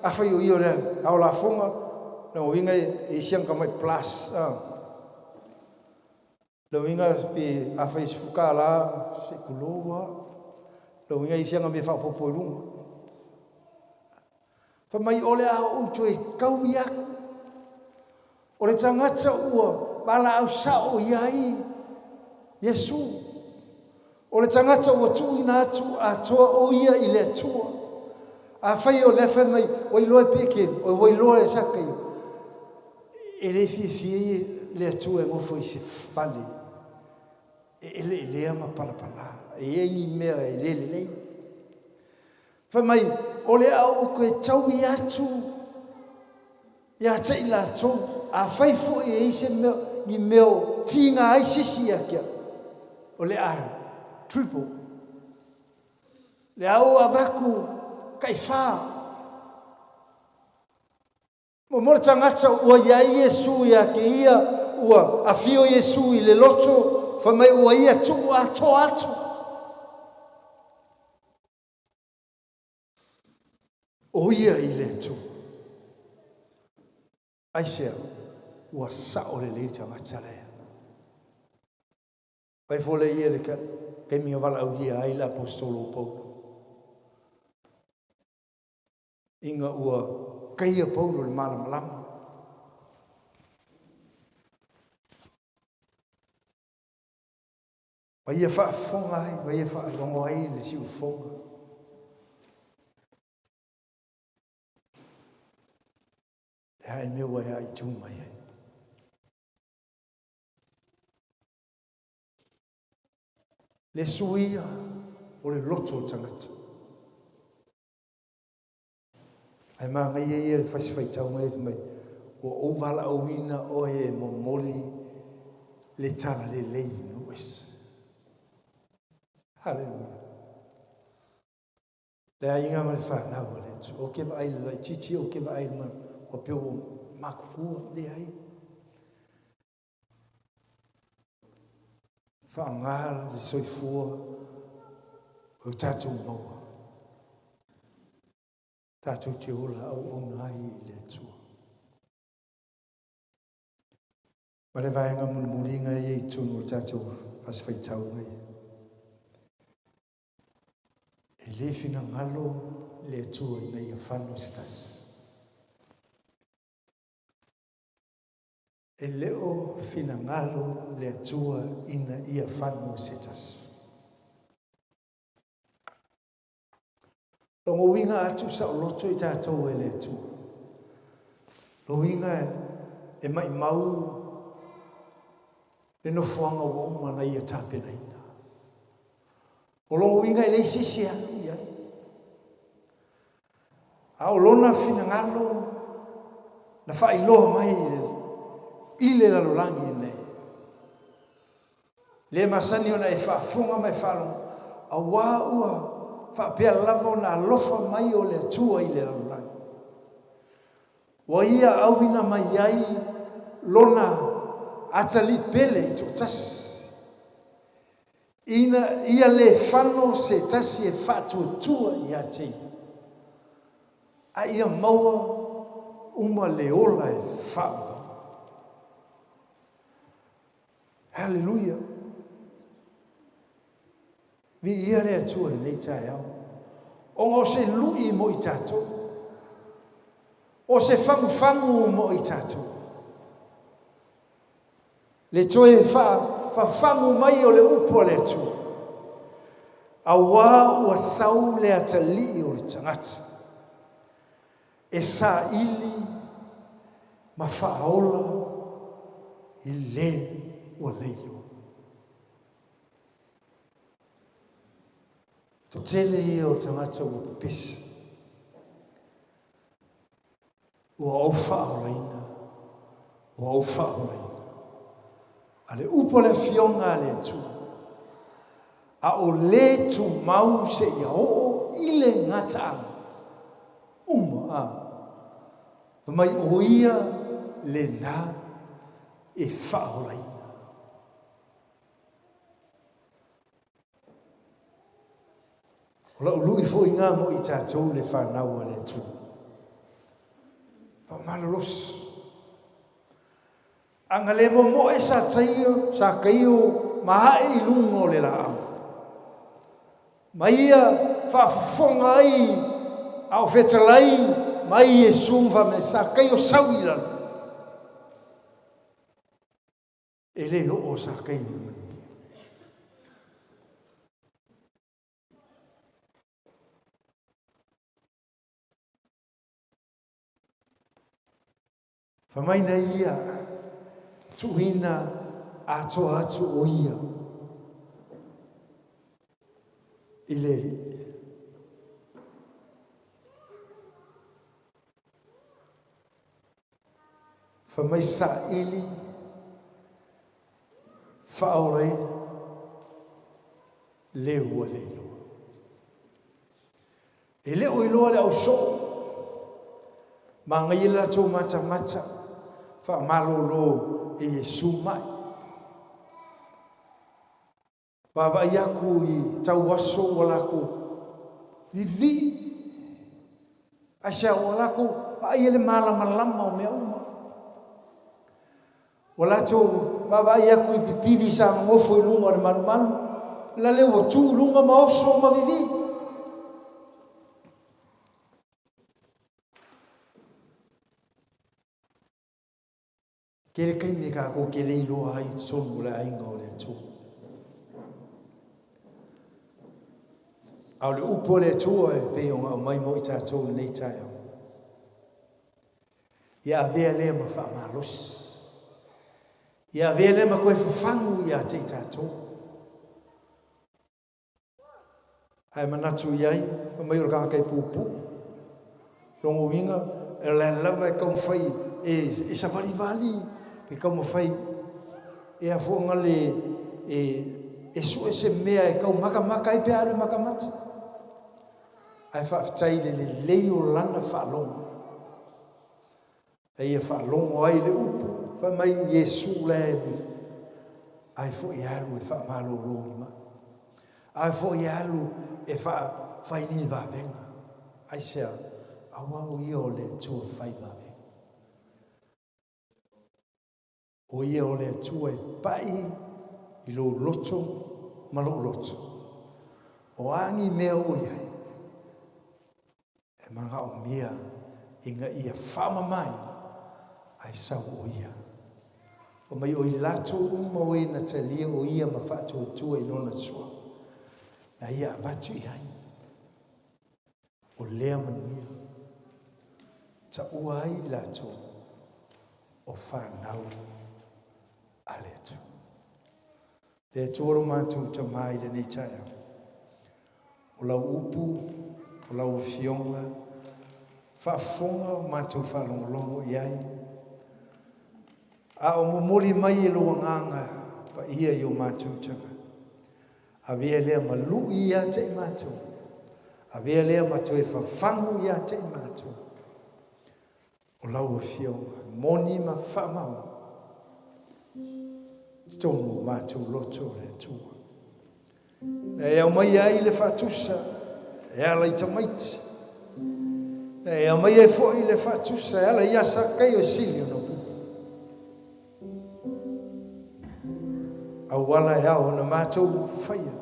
afai o ia o le ao lafoga, lou uiga e isi anga mai plus. Le uiga pe afai e $10, se i tulou lava. Le uiga e i ai si ana mea faaopoopo i luga. Fai mai o le a ou toe taui atu. O le tagata ua valaau sao i ai Iesu. O le tagata ua tuuina atu atoa o ia i le Atua. Afai o lea fai mai, ua iloa e Petelo, ua iloa e Sakaia, e le fiafia le Atua e nofo i se fale e eleelea ma palapala, e i ai ni mea e le lelei. Fai mai, o le a ou toe taui atu ia te i latou, afai foi e i ai se mea, ni mea o tiga ai se isi ia te au, o le a triple. Le a ou avatu taifa. Mo mo le tagata ua i ai Iesu ia te ia, ua afio Iesu i le loto, fai mai ua ia tuu atoa atu. O ia i le Atua. Aisea? Ua sao lelei le tagata lea. Fai foi le ia le taimi na valaaulia ai le aposetolo o Paulo. Ina ua taia Paulo i le malamalama. Ma ia faafofoga ai, ma ia faalogo ai le siufofoga. Le a mea ua e aitu mai ai. Le suia o le loto o le tagata. Ae manaia ia le fasi faitauga e mai, ua ou valaauina oe e momoli le talalelei i nuu ese. Haleluia. Le aiga ma le fanau a le Atua. O ke vaai le laitiiti, o ke vaai le mana, ua pei ua matutua, leai. Faaaoga le soifua o tatou maua. Tatou te ola auauna ai i le Atua. Ma le vaega mulimuliga ia i totonu o le tatou fasi faitauga ia. E le finagalo le Atua ina ia fano se tasi. E le o finagalo le Atua ina ia fano se tasi. Logo uiga atu saoloto i tatou e le Atua. Logo uiga e maimau le nofoaga ua uma na ia tapenaina. O logo uiga e leai se isi e alu i ai. A o lona finagalo na faailoa mai i le lalolagi lenei. Le masani ona e faafofoga ma e faalogo, auā ua faapea lava ona alofa mai o le Atua i le lalolagi. Ua ia auina mai ai lona atalii pele i toatasi, ina ia le fano se tasi e faatuatua ia te ia, a ia maua uma le ola e faavavau. Haleluia! Viia le Atua i lenei taeao, ona o se lui mo i tatou, o se fagufagu mo i tatou. Le toe faafagu mai o le upu a le Atua, auā ua sau le atalii o le tagata e saili ma faaola i le ua leiloa. Toatele ia o tagata ua pepesi, ua ou faaolaina, ua ou faaolaina. A le upu a le Afioga a le Atua, a o le tumau seia oo i le gataaga uma, a fai mai o ia lena e faaolaina. O lau lui foi ngā mo i tatou le fanau a le Atua. Faamalolosi. A na le momoe sa Sakaio ma ae i luga o le laau. Ma ia faafofoga ai a o fetalai mai Iesu ma fai mai, Sakaio sau i lalo. E le oo Sakaio i le manuia. Fai mai na ia tuuina atoa atu o ia i le Alii. Fai mai saili faaolaina le ua le iloa. E le o iloa le ausoo. Manaia le latou matamata faamalolo e Iesu mai. Vaavaai atu i tau aso ua latou vivii, aisea ua latou vaaia le malamalama o mea uma. Ua latou vaavaai atu i pipili sa nonofo i luga o le malumalu, la le ua tu i luga ma oso ma vivii. Tele taimi e tatou te le iloa ai i totonu o le aiga o le Atua. A o le upu a le Atua e pei ona aumai mo i tatou i lenei taeao. Ia avea lea ma faamalosi. Ia avea lea ma toe fafagu ia te i tatou. Ae manatu i ai, fai mai o le tagata e puupuu. Lona uiga, o le a lava e taumafai e savalivali, e taumafai e afoga le e sue se mea e tau matamata ai pe a alu e matamata. Ae faafetai i le lelei o lana faalogo. A ia faalogo ai le upu, fai mai Iesu la e alu ifo. Ai foi e alu e faamalolo ni mai. Ai foi e alu e fai ni vavega. Aisea? Aua o ia o le Atua fai vavega. O ia o le Atua e pai i lou loto ma lou loto. O a ni mea ua i ai, e manaomia ina ia faamamaina, ae sau o ia. Fai mai o i latou uma o e na talia o ia ma faatuatua i lona suafa, na ia avatu i ai o lea manuia, taua ai i latou o fanau a le Atua. Le Atua lo matou Tama i lenei taeao, o lau upu, o lau afioga, faafofoga o matou faalogologo i ai, a o momoli mai e lou Agaga Paia i o matou tagata. Avea lea ma lui ia te i matou, avea lea ma toe fafagu ia te i matou, o lau Afioga, moni ma faamau i totonu o matou loto o le Atua. Na e aumai ai le faatusa e ala i tamaiti. Na e aumai ai foi le faatusa e ala ia Sakaio e sili ona pupu. Auala e ao ona matou faia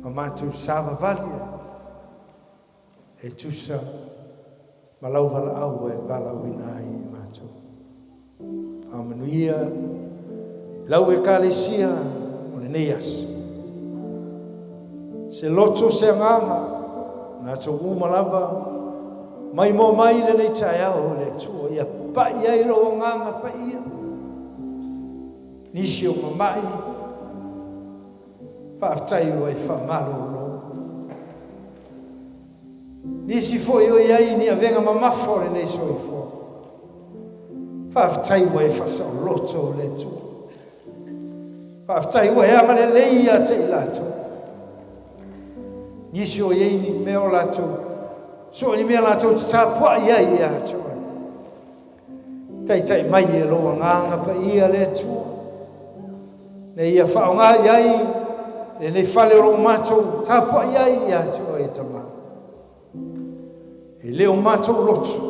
ma matou savavali ai e tusa ma lau valaau ua e valaauina ai i matou. Faamanuia lau Ekalesia o lenei aso. Se loto, se agaga, matou uma lava, mai moa mai lenei taeao o le Atua, ia pai ai lou agaga paia. Nisi o mamai, faafetai ua e faamalolo. Nisi foi o i ai ni avega mamafa o lenei soifua. Faafetai ua e faasaoloto o le Atua. Faafetai ua e agalelei ia te i latou. Nisi o i ai ni mea o latou, so o ni mea latou te tapuai ai ia te oe. Taitai mai e lou agaga paia le Atua. Ne ia faaaoga i ai lenei fale o lo o matou tapuai ai ia te oe e Tama. E le o matou loto,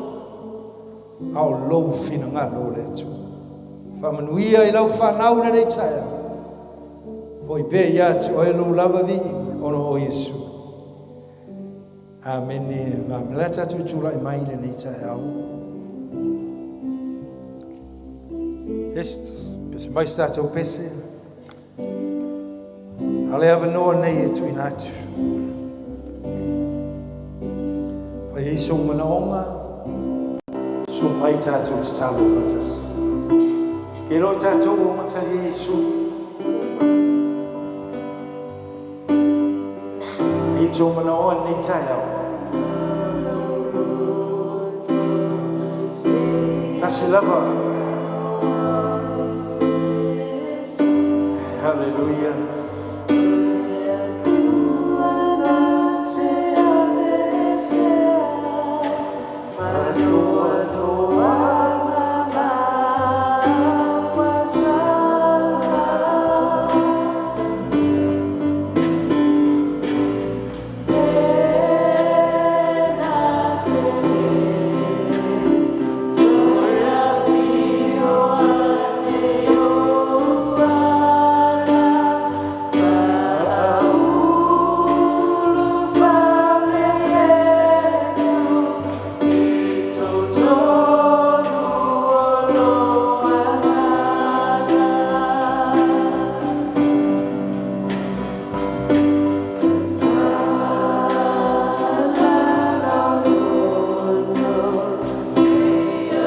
a o lou finagalo o le Atua. Faamanuia i lau fanau lenei taeao. Fo'i pea ia te oe lou lava viiga ona o Iesu. Amene. Ma amene. O le a tatou tulai mai lenei taeao. Yes, pese mai se tatou pese. A o le avanoa lenei e tuuina atu. Fai ai sou manaoga, susu mai tatou tatalo faatasi. Ke loa tatou ua matalia Iesu. I tō manaoga lenei taeao. Tasi lava. Hallelujah.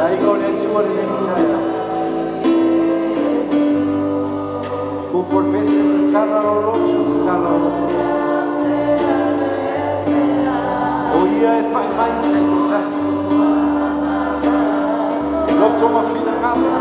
Aiga o le Atua lenei taeao. Upu o le pese, tatala lou loto, tatala lou loto. O ia e pai mai i taitoatasi. Loto ma finagalo.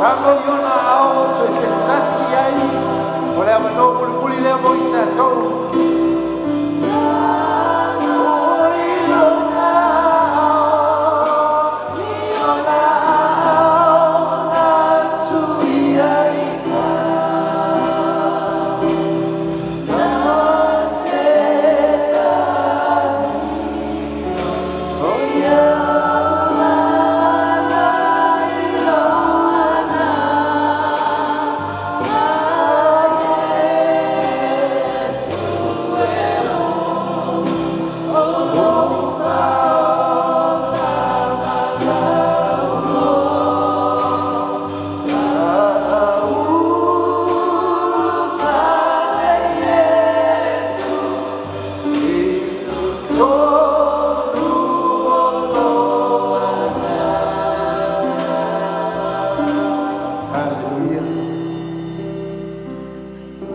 Tago i ona ao toe pesitasi ai o le avanoa mulimuli lea mo i tatou. Haleluia.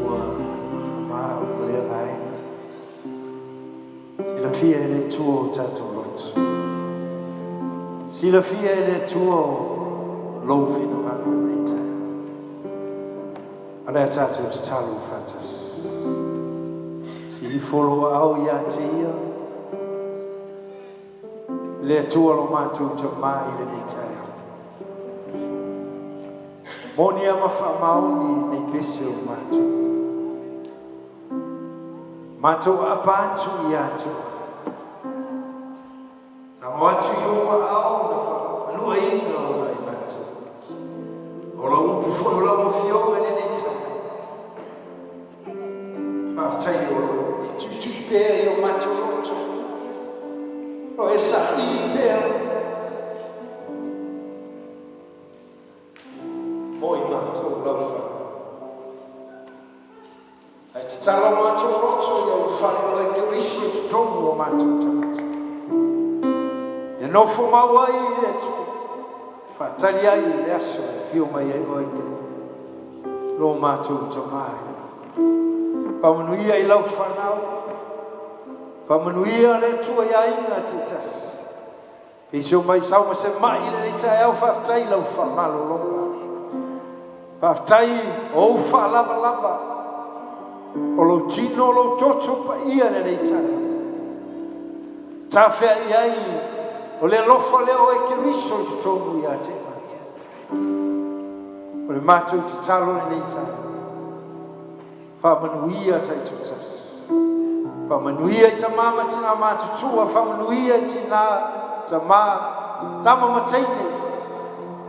Ua maea uma lea vaega. Silafia e le Atua o tatou loto. Silafia e le Atua o lou finagalo i lenei taeao. A o le a tatou tatalo faatasi. Sii ifo lou aao ia te ia, le Atua lo matou Tamā i lenei taeao. Moni ma faamaoni nei pese o matou. Matou aapa atu ia te Oe. Tago atu i ou aao na faamanuaina ona i matou. O lau upu foi o lau afioga i lenei taeao. Faafetai o lo o e tuitui pea i o matou loto. O e saili pea mo i matou lau fale. Ae tatalo matou loto ia ulufale oe Keriso i totonu o matou tagata. E nofo mau ai le Atua, faatali ai i le aso e afio mai ai oe lo matou Tamā. Faamanuia i lau fanau, faamanuia le Atua i aiga taitasi. E isi o mai sau ma se mai i lenei taeao, faafetai i lau faamalologa. Faafetai o ou faalavalava, o lou tino o lou toto paia i lenei taeao. Tafeai ai o le alofa lea o e Keriso i totonu ia te matou. O le matou tatalo i lenei taeao, faamanuia taitoatasi. Faamanuia i tamā ma tinā matutua, faamanuia i tinā, tamā, tama ma teine,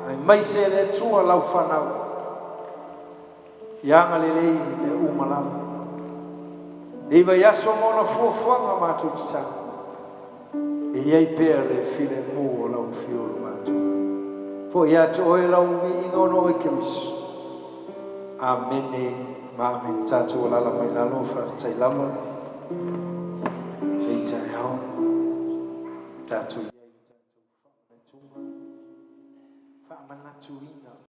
aemaise e le Atua lau fanau. Ia agalelei i mea uma lava. E iva i aso ma ona fuafuaga matou tatalo. E i ai pea le filemu o lau afio o le matou. Foi ia te oe lau viiga ona o oe Keriso. Amene ma amene. Tatou alaala mai lalo, faafetai lava. Lenei taeao. Tatou i ai i le tatou faamanatuga. Faamanatuina.